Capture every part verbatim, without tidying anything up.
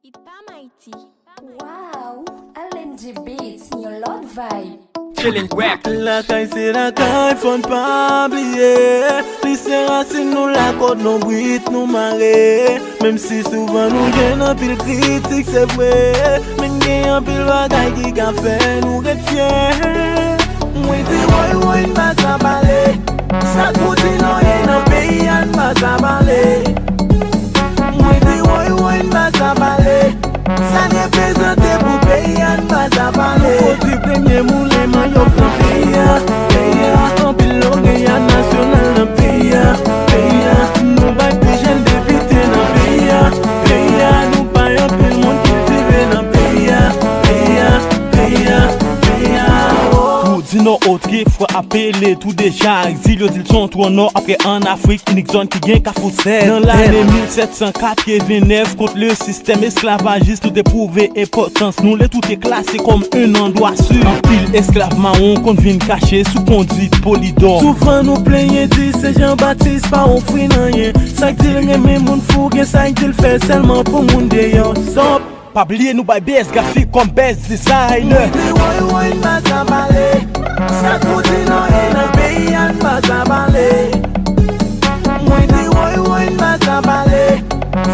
Ipam Ayiti. Wow, L N G Beats, yon lòt vibe. Chilling rap. Lakay se lakay, fò n pa bliye. Li se rasin nou, lakòd lonbrit nou mare. Menm si souvan nou jwenn anpil kritik, se vre, men gen anpil bagay ki ka fè nou ret fyè. Mwen di woy woy, n pa sa pale. Sa k pou di nou ye nan peyi a, n pa sa pale. Mwen di woy woy, n pa sa pale. Sa n reprezante pou peyi a, n pa sa pale. Nou pwodui premye moulen manyòk nan peyi a, peyi a. Anpil loreya nasyonal nan peyi a, peyi a. Nou bay pi jèn depite nan peyi a, peyi a. Nou bay anpil moun kiltive nan peyi a, peyi a, peyi a, peyi a. Oh. Pou di nò otrifwa apele tou deja egzil, yo di l se yon twò nò apre ann Afrik, inik zòn ki gen kafou sèt. Nan lane mil sèt san katrevennnèf, kont le sistèm esklavajis, nou te pwouve enpòtans nou. Lè tou te klase kòm un endroit sûr. Anpil esklav mawon konn vin kache sou kondwit Polidò. Souvan nou plenyen di se Jan Batis pa ofri n anyen. Sa k di l renmen moun fou, gen sa k di l fè sèlman pou moun deyò. Stop! Pa bliye nou bay B S Grafik kòm best designer. Mwen di woy woy, n pa sa pale. Sa k pou di nou ye nan peyi a, n pa sa pale. Mwen di woy woy, n pa sa pale.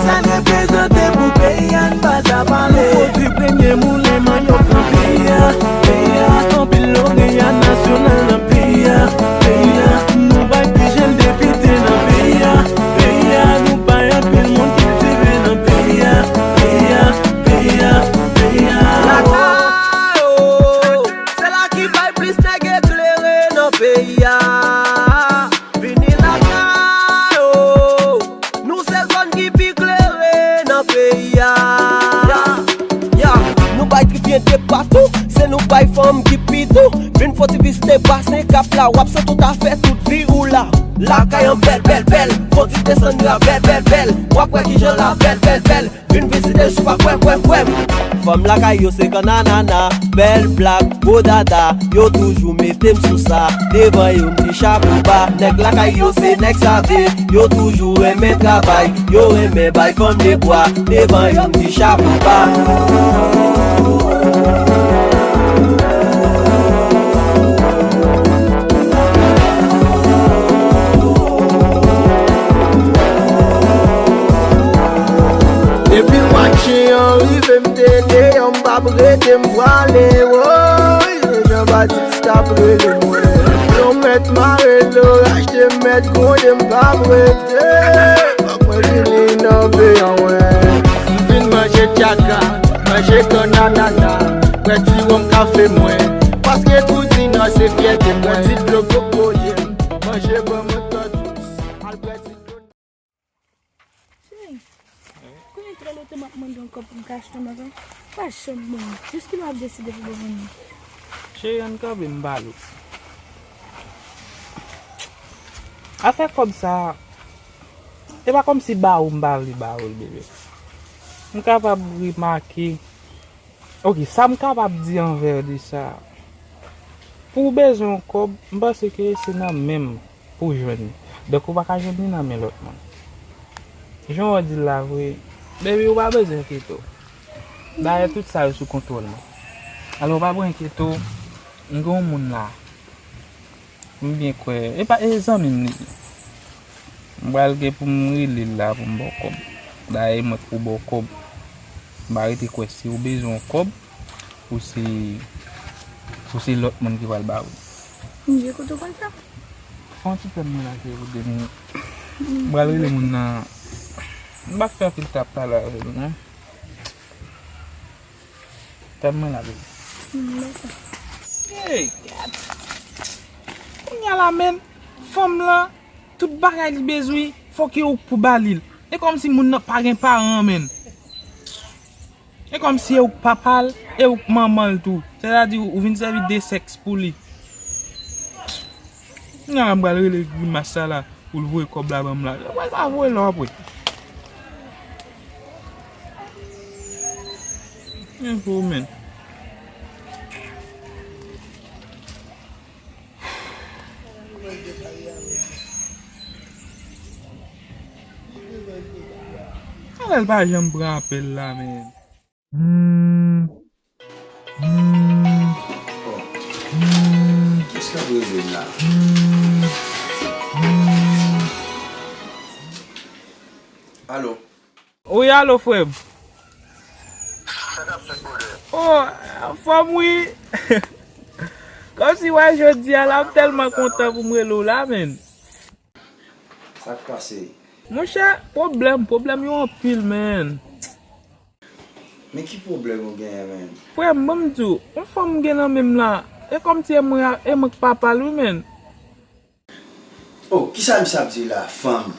Sa n reprezante pou peyi a, n pa sa pale. Nou pwodui premye moulen manyòk nan peyi a, peyi a. Anpil loreya nasyonal nan peyi a, peyi a. Nou bay pi jèn depite nan peyi a, peyi a. Nou bay anpil moun kiltive nan peyi a, peyi a, peyi a, peyi a. Lakay, oh, se la ki bay plis nèg eklere nan peyi a. Vini lakay, oh. Nou se zòn ki pi klere nan peyi a. Ya, ya, nou bay tripye de patou, se nou bay fanm ki pi dou. Vin fò ti vizite Basen Kap la, w ap santi w ta fè tout vi ou la. Lakay an bèl, bèl, bèl, fò ti desann la bèl, bèl, bèl. W ap wè kijan la bèl, bèl, bèl. Vin vizite si w pa kwè, kwè, kwè. Fanm lakay yo se kannanana, bèl blak, gwo dada. Yo toujou mete m sou sa. Devan yo m di chapo ba. Nèg lakay yo se nèg save. Yo toujou renmen travay. Yo renmen bay fanm de bwa. Devan yo m di chapo ba. Depi mwa jen an rive, m te deyò, m p ap rete, m pwale, woy. Jan Batis t ap rele mwen. Yon mèt mare loraj, de mèt gronde, m p ap rete. Fòk mwen vini nan peyi a, mwen. M vin manje tchaka, manje kannanana, bwè ti wòm kafe mwen. Paske tou di nò se fyète mwen. Ti dlo kokoye, manje ban mwen tò dous. Al bwè ti dlo. Cheri, konnen trè lontan m ap mande yon kòb pou m ka achte yon bagay. Pa janm ban m. Jiskilè w ap deside pou ban mwen li? Cheri, ann kanpe m pale w. Afè kòb sa a, e pa kòmsi ba ou m pa vle ba ou l, bebe. M kapab remake. Ok, sa m kapab di anvè de sa. Pou w bezwen yon kòb, m panse ke se nan men m pou w jwenn li. Donk, ou pa ka jwenn li nan men lòt moun. Jan w di l la vre, baby, ou pa bezwen enkyete w. Dayè, tout sa yo sou kontwòl mwen. Alò, ou pa bezwen enkyete w, m gen yon moun la. M byen kwè, e pa, e zanmi m li ye. M pral gen pou m rele l la pou m ba w kòb. Dayè, e mwen k pou ba w kòb. M pa rete kwè si ou bezwen yon kòb, ou se, ou se lòt moun ki pral ba ou. Mon Dieu, kote w konn sa? Fè yon ti tèm mwen la, cheri, pou de minit. M pral rele moun nan. M pa fè anpil tap pale avè l, non. Tèm mwen la, baby. Mm, dakò. Hey, gad. Kounye a la, menn, fanm lan, tout bagay li bezwen, fòk e ou k pou ba li l. E kòmsi moun nan pa gen paran, menn. E kòmsi e ou k papa l, e ou k manman l tou. Sètadi ou vin sèvi de sèks pou li. Kounye a la, m pral rele grimas sa la. Pou l voye kòb la ban m la. Yo pral pa voye l non apre. Men pou ou menm. L pa janm pran apèl la, men. Hmm. Hmm. Oh. Hmm. Kiyès k ap rele m la? Hmm. Hmm. Alo? Wi, alo, frè m. Sa k ap fèt, brother? Oh, anfòm, wi. Kòmsi, wè, jodi a la, m tèlman kontan pou m rele w la, menn. Sa k pase? Monchè, pwoblèm, pwoblèm yo anpil, menn. Men ki pwoblèm ou genyen, menn? Frè m, ban m di w, yon fanm m gen nan men m la, e kòmsi e mwen, e mwen k papa l, wi, menn. Oh, kisa misye ap di la, fanm?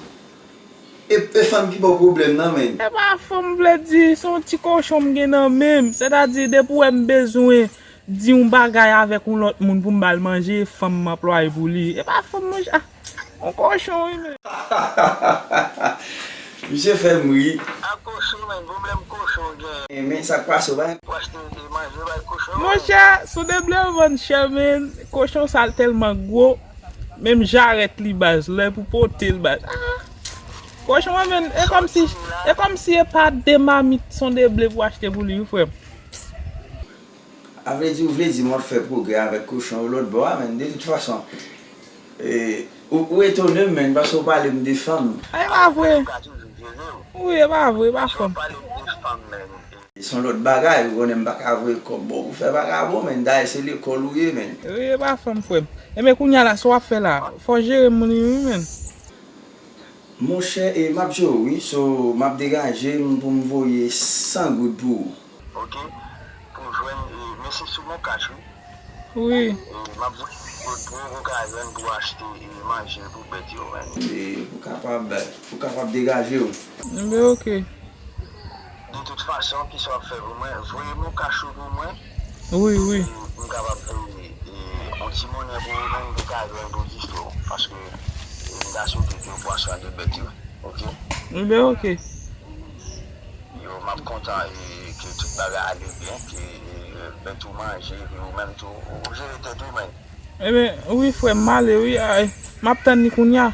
E, e fanm ki ba w pwoblèm nan, menn? E pa fanm, m vle di, se yon ti kochon m gen nan men m. Sètadi, depi w wè m bezwen di yon bagay avèk yon lòt moun pou m ba l manje, e fanm m anplwaye pou li. E pa fanm, monchè. Ah, yon kochon, wi, menn. Misye fè m ri. A kochon, menn, pwoblèm kochon w gen. E, men sa k pase, w pa... Pou achte manje bay kochon. Monchè, sou de ble vann chè, menn. Kochon sa l tèlman gwo. Menm jarèt li baz, lè pou pote l baz. Ah! Kochon an, menn, e kòmsi, e kòmsi e pa de mamit sonde ble pou achte pou li, wi, frè m. A vle di, ou vle di m w ap fè pwogrè avèk kochon yo lòt bò a, menn, de tout fason. E, ou, ou etone m, menn, paske w pale m de fanm. A, e pa vre. Wi, e pa vre, e pa fanm. Se yon lòt bagay, ou konnen m pa ka voye kòb ba w pou fè vakabon, menn. Dayè, se lekòl ou ye, menn. Wi, e pa fanm, frè m. Enben, kounye a la, sa w ap fè la? Fò w jere moun yo, wi, menn. Monchè, e, m ap jere w, wi. So, m ap degaje m pou m voye san goud pou ou. Ok. Pou jwenn, e, men se sou MonCash, wi. Wi. E, m ap voye kòd pou ou, pou w ka jwenn pou achte, e, manje pou bèt yo, menn. E, pou kapab, pou kapab degaje w. Enben, ok. De tout fason, kisa w ap fè pou mwen? Voye MonCash ou pou mwen. Wi, wi. Pou m kapab voye, e, yon ti monnen pou ou menm, pou w ka jwenn pou distri w. Paske, e, m ta swete ke w pran swen de bèt yo. Ok? Enben, ok. Yo, m ap kontan, e, ke tout bagay ale byen, ke, e, bèt ou manje, epi ou menm tou, ou jere tèt ou, menn. Enben, wi, frè m, m ale, wi. Ay, m ap tann li kounye a.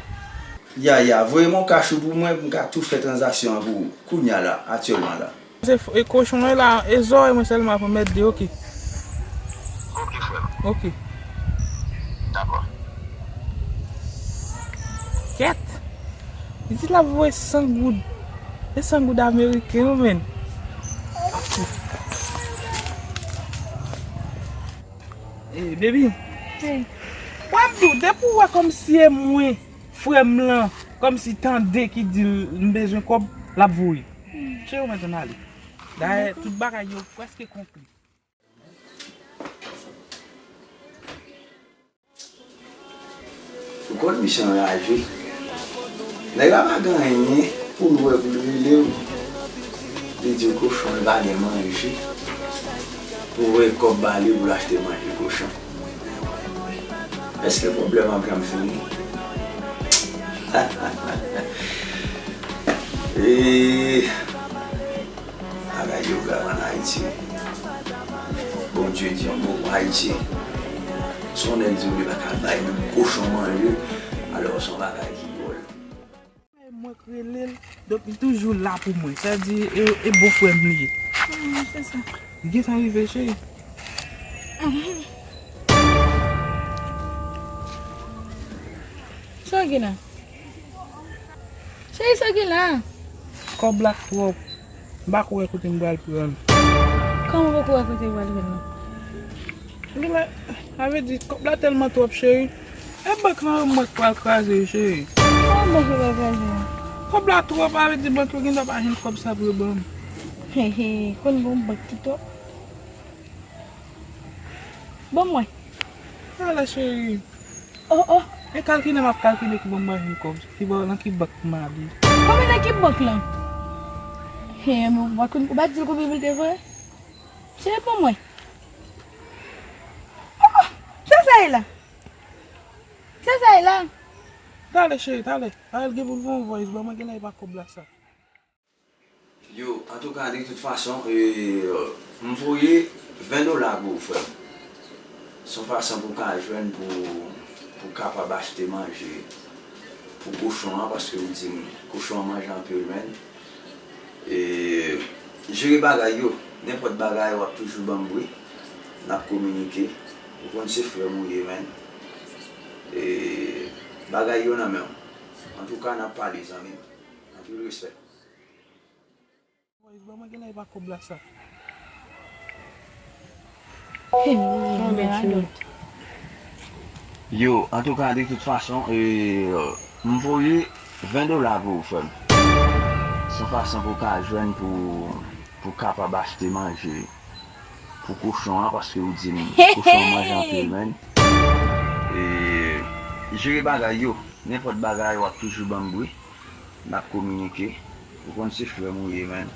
Ya, ya, voye MonCash ou pou mwen, pou m ka tou fè tranzaksyon an pou ou, kounye a la, aktyèlman la. Se f-, e kochon an la, e zòrèy mwen sèlman pou mèt de, ok. Ok, frè m. Ok. Dakò. Kèt! Li di l ap voye san goud. E san goud ameriken yo, menn. E, baby. Hey. Wè m di w, depi w wè kòmsi e mwen, frè m lan, kòmsi tande ki di l m bezwen kòb, l ap voye. Cheri, ou mèt ann ale. Dayè, tout bagay yo prèske konkli. Ou konn misye anraje. Nèg la pa gen anyen pou l wè pou l rele w. Li di w kochon l pa gen manje. Pou voye kòb ba li pou l achte manje kochon. Èske pwoblèm ap janm fini? Eee, bagay yo grav ann Ayiti. Bondye di yon mo pou Ayiti. Si yon nèg di w li pa ka bay menm kochon manje, alò se yon bagay ki dwòl. Mwen k rele l, donk li toujou la pou mwen. Sa di, e, e bon frè m li ye. Hmm, se sa. Li gentan rive, cheri. Sa w gen la? Cheri, sa w gen la? Kòb la twòp. M pa ko wè kote m pral pran l. Kòman w poko wè kote w pral pran l? Gen lè, sa vle di, kòb la tèlman twòp, cheri. E bank lan, mwen k pral kraze l, cheri. Kòman bank yo pral kraze l? Kòb la twòp, sa vle di bank yo gendwa pa jwenn kòb sa pou yo ban m. He, he, konn gen yon bank ki twòp. Ban mwen. Talè, cheri. Oh, oh. E kalkile m ap kalkile ki bò m pral jwenn kòb. Ki bò, nan ki bank m ale. Kòman nan ki bank lan? He, men ou pa konn, ou pa di l konbyen pou l te voye? Cheri, ban mwen. Oh, oh. Sa sa ye la? Sa sa ye la? Talè, cheri, talè. Talè, l gen pou l voye yon voice, ban mwen, gen lè e pa kòb la sa. Yo, antouka, de tout fason, e, m voye ven dola pou ou, frè m. Se yon fason pou w ka jwenn pou, pou w kapab achte manje pou kochon an, paske ou di m kochon an manje anpil, menn. E, jere bagay yo. Nenpòt bagay, w ap toujou ban m bri. N ap kominike. Ou konn se frè m ou ye, menn. E, bagay yo nan men w. Antouka, n ap pale, zanmi m. Anpil respè. Voice, ban mwen genlè e pa kòb la sa. Hey, mèt cheri. Yo, antouka, de tout fason, e, m voye ven dola pou ou, frè m. Se yon fason pou w ka jwenn pou, pou w kapab achte manje pou kochon an, paske ou di m kochon an manje anpil, menn. E, jere bagay yo. Nenpòt bagay, w ap toujou ban m bri. N ap kominike. Ou konn se frè m ou ye, menn.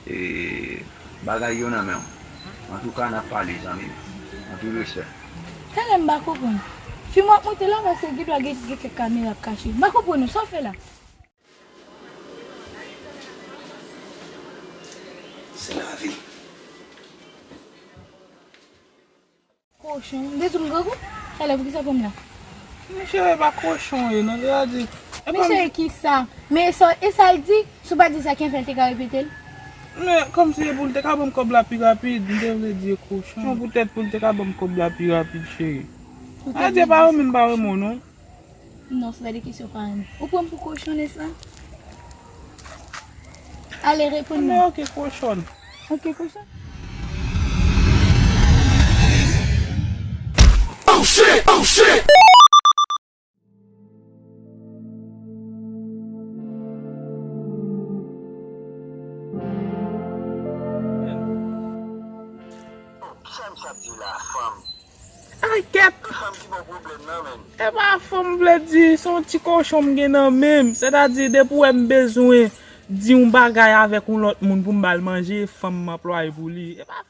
E, bagay yo nan men w. Antouka, n ap pale, zanmi m. Anpil respè. Talè m pa konprann. Fim w ap monte la, paske gen dwa gen, gen kèk kamera ap kache. M pa konprann ou, sa w fè la? Se lavi. Kochon, m te di w m grangou? Talè, poukisa w pran m la? Mesye, e pa kochon ye, non, se a di. E pa Mesye, e kisa? Men e sa, e sa l di? Si w pa di sa, ki fè l te ka repete l? Men, kòmsi e pou l te ka ban m kòb la pi rapid, m te vle di e kochon, poutèt pou l te ka ban m kòb la pi rapid, cheri. Poutèt Adye, pa renmen m, pa renmen w, non. Non, se pa de kesyon pa renmen. Ou pran m pou kochon, nèspa? Ale, reponn mwen. Ok, kochon. Ok, kochon. Oh shit! Oh shit! Sa m sa di la, fanm. Ay, kèt! Fanm ki ba w pwoblèm nan, menn. E pa fanm vle di, se yon ti kochon m gen nan men m. Sètadi, depi w wè m bezwen di yon bagay avèk yon lòt moun pou m ba l manje, e fanm m anplwaye pou li. E pa